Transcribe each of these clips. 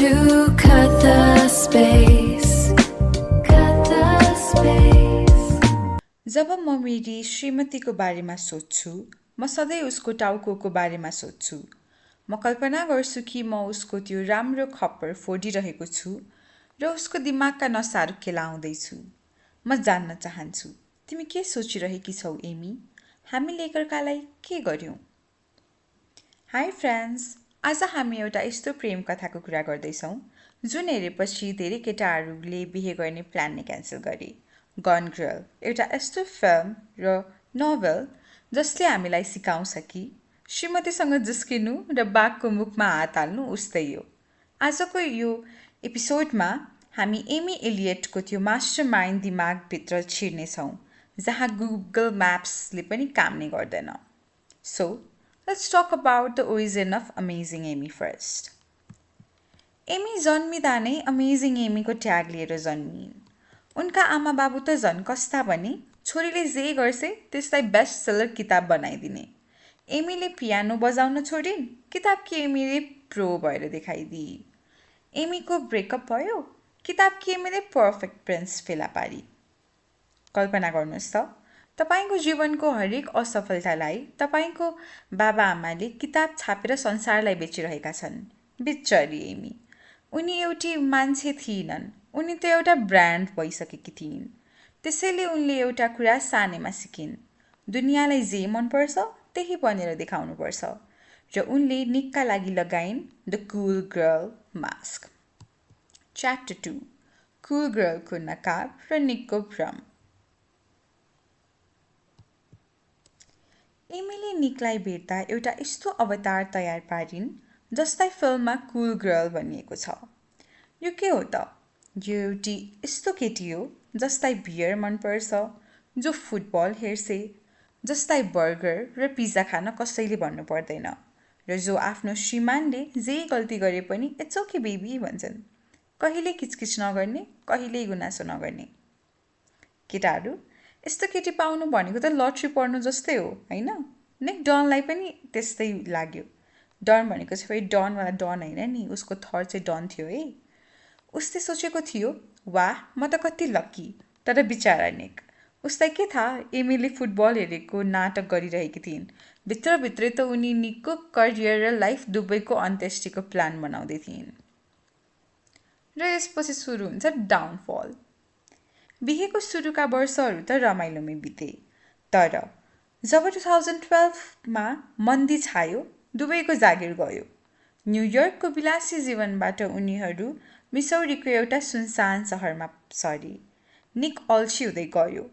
to cut the space. Cut the space. जब म मेरी श्रीमतीको बारेमा सोच्छु म सधैँ उसको टाउकोको बारेमा सोच्छु म कल्पना गर्छु कि म उसको त्यो राम्रो खप्पर फोडिरहेको छु र उसको दिमागका नसाहरू केलाउँदैछु म जान्न चाहन्छु तिमी के सोचिरहेकी छौ एमी हामीले एकअर्कालाई के गर्यौं हाई फ्रेन्ड्स आज हामी एउटा यस्तो प्रेम कथाको कुरा गर्दैछौँ जुन हेरेपछि धेरै केटाहरूले बिहे गर्ने प्लान नै क्यान्सल गरे गन गर्ल एउटा यस्तो फिल्म र नोभल जसले हामीलाई सिकाउँछ कि श्रीमतीसँग जिस्किनु र बाघको मुखमा हात हाल्नु उस्तै हो आजको यो एपिसोडमा हामी एमी एलियटको त्यो मास्टर माइन्ड दिमागभित्र छिर्नेछौँ जहाँ गुगल म्याप्सले पनि काम नै गर्दैन so let's talk about the origin of amazing Amy first Amy जन्मिँदा नै अमेजिङ एमीको ट्याग लिएर जन्मिन् उनका आमा बाबु त झन् कस्ता भने छोरीले जे गर्छे त्यसलाई बेस्ट सेलर किताब बनाइदिने एमीले पियानो बजाउन छोडिन् किताब कि एमीले प्रो भएर देखाइदिए एमीको ब्रेकअप भयो किताब कि एमीले पर्फेक्ट प्रिन्स फेला पारी कल्पना गर्नुहोस् त तपाईको जीवनको हरेक असफलतालाई तपाईको बाबाआमाले किताब छापेर संसारलाई बेचिरहेका छन् बिच्चरी एमी उनी एउटी मान्छे थिइनन् उनी त एउटा ब्रान्ड भइसकेकी थिइन् त्यसैले उनले एउटा कुरा सानैमा सिकिन् दुनियाँलाई जे मनपर्छ त्यही बनेर देखाउनुपर्छ र उनले निकका लागि लगाइन् the cool girl mask chapter 2 cool गर्लको नकाब र निकको भ्रम एमीले निकलाई भेट्दा एउटा यस्तो अवतार तयार पारिन् जसलाई फिल्ममा कुल गर्ल भनिएको छ यो के हो त यो एउटी यस्तो केटी हो जसलाई बियर मनपर्छ जो फुटबल हेर्छे जसलाई बर्गर र पिज्जा खान कसैले भन्नु पर्दैन र जो आफ्नो श्रीमानले जे गल्ती गरे पनि इट्स ओके बेबी भन्छन् कहिले किचकिच नगर्ने कहिल्यै गुनासो नगर्ने केटाहरू यस्तो केटी पाउनु भनेको त लट्री पर्नु जस्तै हो हैन निक डनलाई पनि त्यस्तै लाग्यो डन भनेको चाहिँ फेरि डनवाला डन होइन नि उसको थर चाहिँ डन थियो है उसले सोचेको थियो वाह म त कति लक्की तर बिचारा निक उसलाई के थाहा एमीले फुटबल हेरेको नाटक गरिरहेकी थिइन् भित्रभित्रै त उनी निकको करियर र लाइफ दुवैको अन्त्येष्टिको प्लान बनाउँदै थिइन् र यसपछि सुरु हुन्छ डाउनफल बिहेको सुरुका वर्षहरू त रमाइलोमै बिते तर जब 2012मा मन्दी छायो दुवैको जागिर गयो न्युयोर्कको विलासी जीवनबाट उनीहरू मिसौरीको एउटा सुनसान सहरमा सरे निक अल्छी हुँदै गयो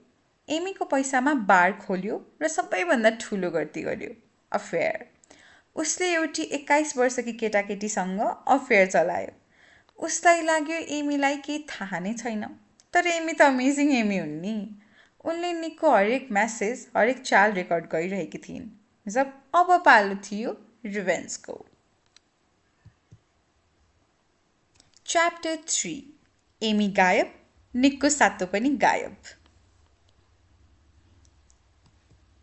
एमीको पैसामा बार खोल्यो र सबैभन्दा ठुलो गल्ती गर्यो अफेयर उसले एउटी 21 वर्षकी केटाकेटीसँग अफेयर चलायो उसलाई लाग्यो एमीलाई केही थाहा नै छैन तर एमी त अमेजिङ एमी हुन् नि उनले निकको हरेक म्यासेज हरेक चाल रेकर्ड गरिरहेकी थिइन् जब अब पालो थियो रिभेन्जको च्याप्टर 3 एमी गायब निकको सातो पनि गायब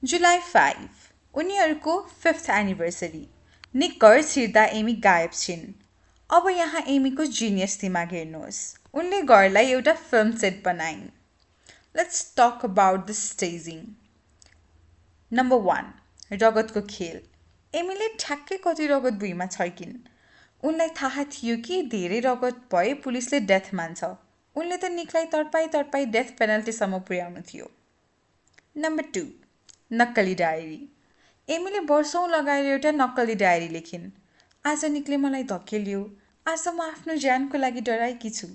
जुलाई 5 उनीहरूको 5th एनिभर्सरी निक घर छिर्दा एमी गायब छिन् अब यहाँ एमीको जिनियस दिमाग हेर्नुहोस् उनले घरलाई एउटा फिल्म सेट बनाइन् let's talk about the staging number 1 रगतको खेल एमीले ठ्याक्कै कति रगत भुइँमा छर्किन् उनलाई थाहा थियो कि धेरै रगत भए पुलिसले डेथ मान्छ उनले त निकलाई तडपाई डेथ पेनल्टीसम्म पुर्याउनु थियो नम्बर 2 नक्कली डायरी एमीले वर्षौँ लगाएर एउटा नक्कली डायरी लेखिन् आज निकले मलाई धकेल्यो आज म आफ्नो ज्यानको लागि डराएकी छु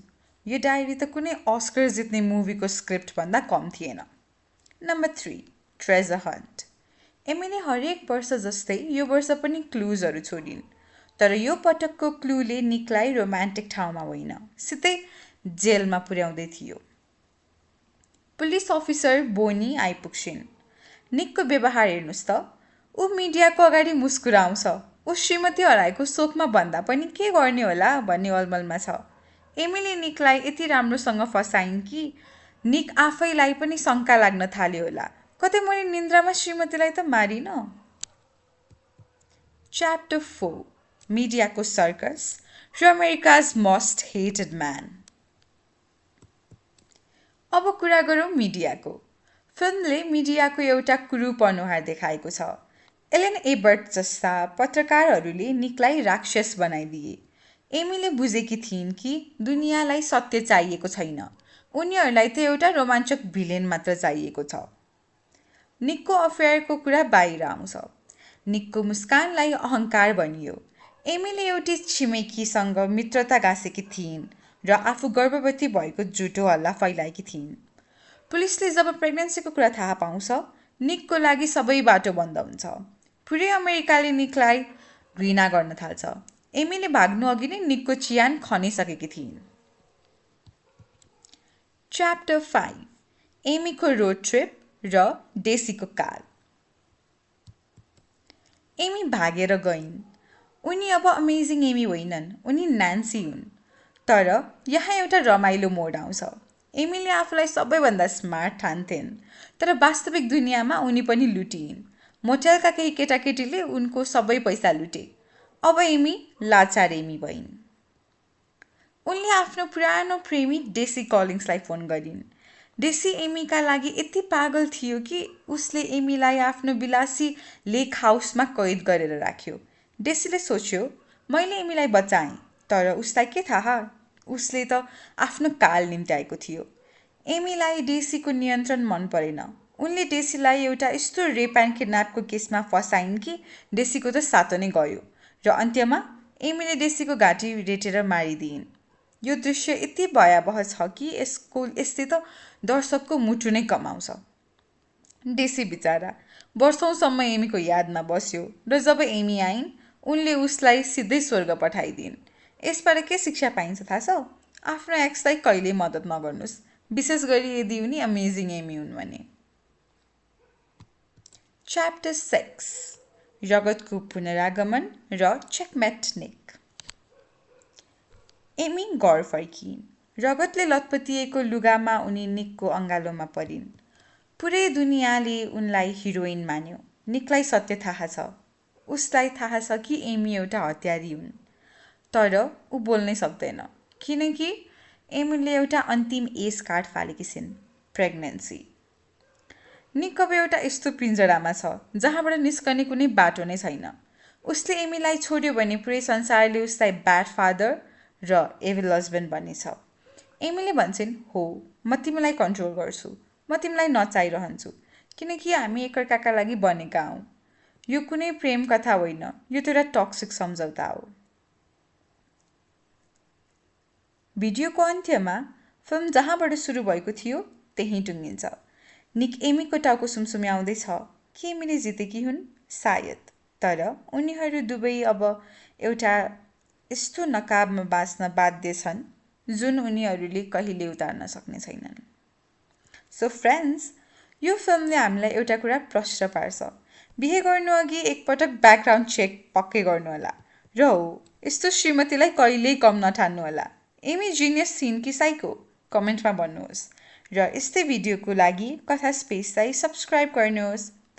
यो डायरी त कुनै अस्कर जित्ने मुभीको स्क्रिप्ट भन्दा कम थिएन नम्बर 3 ट्रेजर हन्ट एमीले हरेक वर्ष जस्तै यो वर्ष पनि क्लुजहरू छोडिन् तर यो पटकको क्लुले निकलाई रोमान्टिक ठाउँमा होइन सिधै जेलमा पुर्याउँदै थियो पुलिस अफिसर बोनी आइपुग्छिन् निकको व्यवहार हेर्नुहोस् त ऊ मिडियाको अगाडि मुस्कुराउँछ ऊ श्रीमती हराएको शोकमा भन्दा पनि के गर्ने होला भन्ने अलमलमा छ एमीले निकलाई यति राम्रोसँग फसाइन् कि निक आफैलाई पनि शङ्का लाग्न थाल्यो होला कतै मैले निन्द्रामा श्रीमतीलाई त मारिन च्याप्टर 4 मिडियाको सर्कस र अमेरिकाज मोस्ट हेटेड म्यान। अब कुरा गरौँ मिडियाको। फिल्मले मिडियाको एउटा कुरूप अनुहार देखाएको छ। एलेन एबर्ट जस्ता पत्रकारहरूले निकलाई राक्षस बनाइदिए। एमीले बुझेकी थिइन् कि दुनियाँलाई सत्य चाहिएको छैन, उनीहरूलाई त एउटा रोमाञ्चक भिलेन मात्र चाहिएको छ। निकको अफेयरको कुरा बाहिर आउँछ। निकको मुस्कानलाई अहङ्कार बनियो। एमीले एउटी छिमेकीसँग मित्रता गाँसेकी थिइन् र आफू गर्भवती भएको झुटो हल्ला फैलाएकी थिइन्। पुलिसले जब प्रेग्नेन्सीको कुरा थाहा पाउँछ, निकको लागि सबै बाटो बन्द हुन्छ। पुरै अमेरिकाले निकलाई घृणा गर्न थाल्छ। एमीले भाग्नु अघि नै निकको चियान खनिसकेकी थिइन्। च्याप्टर 5 एमीको रोड ट्रिप र डेसीको काल। एमी भागेर गइन्। उनी अब अमेजिङ एमी होइनन्, उनी न्यान्सी हुन्। तर यहाँ एउटा रमाइलो मोड आउँछ। एमीले आफूलाई सबैभन्दा स्मार्ट ठान्थिन्, तर वास्तविक दुनियाँमा उनी पनि लुटिइन्। मोटेलका केही केटाकेटीले उनको सबै पैसा लुटे। अब एमी लाचार एमी भइन्। उनले आफ्नो पुरानो प्रेमी डेसी कलिन्सलाई फोन गरिन्। डेसी एमीका लागि यति पागल थियो कि उसले एमीलाई आफ्नो विलासी लेक हाउसमा कैद गरेर राख्यो। डेसीले सोच्यो, मैले एमीलाई बचाएँ, तर उसलाई के थाहा, उसले त आफ्नो काल निम्त्याएको थियो। एमीलाई डेसीको नियन्त्रण मन परेन। उनले डेसीलाई एउटा यस्तो रेप एन्ड किडन्यापको केसमा फसाइन् कि डेसीको त सातो नै गयो र अन्त्यमा एमीले डेसीको घाँटी रेटेर मारिदिइन्। यो दृश्य यति भयावह छ कि यसले त दर्शकको मुटु नै कमाउँछ। डेसी बिचारा वर्षौंसम्म एमीको यादमा बस्यो र जब एमी आइन्, उनले उसलाई सिधै स्वर्ग पठाइदिइन्। यसबाट के शिक्षा पाइन्छ थाहा छ? आफ्नो एक्सलाई कहिल्यै मद्दत नगर्नुहोस्, विशेष गरी यदि उनी अमेजिङ एमी हुन् भने। च्याप्टर 6 रगतको पुनरागमन र चेकमेट निक। एमी घर फर्किन्। रगतले लतपतिएको लुगामा उनी निकको अँगालोमा परिन्। पुरै दुनियाँले उनलाई हिरोइन मान्यो। निकलाई सत्य थाहा छ। उसलाई थाहा छ कि एमी एउटा हत्यारी हुन्। तर ऊ बोल्नै सक्दैन, किनकि एमीले एउटा अन्तिम एज कार्ड फालेकी छिन्, प्रेग्नेन्सी। निक अब एउटा यस्तो पिञ्जरामा छ जहाँबाट निस्कने कुनै बाटो नै छैन। उसले एमीलाई छोड्यो भने पुरै संसारले उसलाई ब्याड फादर र एभिल हस्बेन्ड भन्नेछ। एमीले भन्छन्, हो, म तिमीलाई कन्ट्रोल गर्छु, म तिमीलाई नचाहिरहन्छु, किनकि हामी एकअर्काका लागि बनेका हौँ। यो कुनै प्रेम कथा होइन, यो त एउटा टक्सिक सम्झौता हो। भिडियोको अन्त्यमा फिल्म जहाँबाट सुरु भएको थियो त्यहीँ टुङ्गिन्छ। निक एमीको टाउको सुमसुम्याउँदैछ कि एमीले जितेकी हुन्, सायद। तर उनीहरू दुवै अब एउटा यस्तो नकाबमा बाँच्न बाध्य छन् जुन उनीहरूले कहिले उतार्न सक्ने छैनन्। सो फ्रेन्ड्स, यो फिल्मले हामीलाई एउटा कुरा प्रश्न पार्छ। बिहे गर्नु अघि एकपटक ब्याकग्राउन्ड चेक पक्कै गर्नुहोला। र हो, यस्तो श्रीमतीलाई कहिल्यै कम नठान्नुहोला। एमी जिनियस थिइन् कि साइको? कमेन्टमा भन्नुहोस्। र यस्तै भिडियोको लागि कथा स्पेसलाई सब्सक्राइब गर्नुहोस्।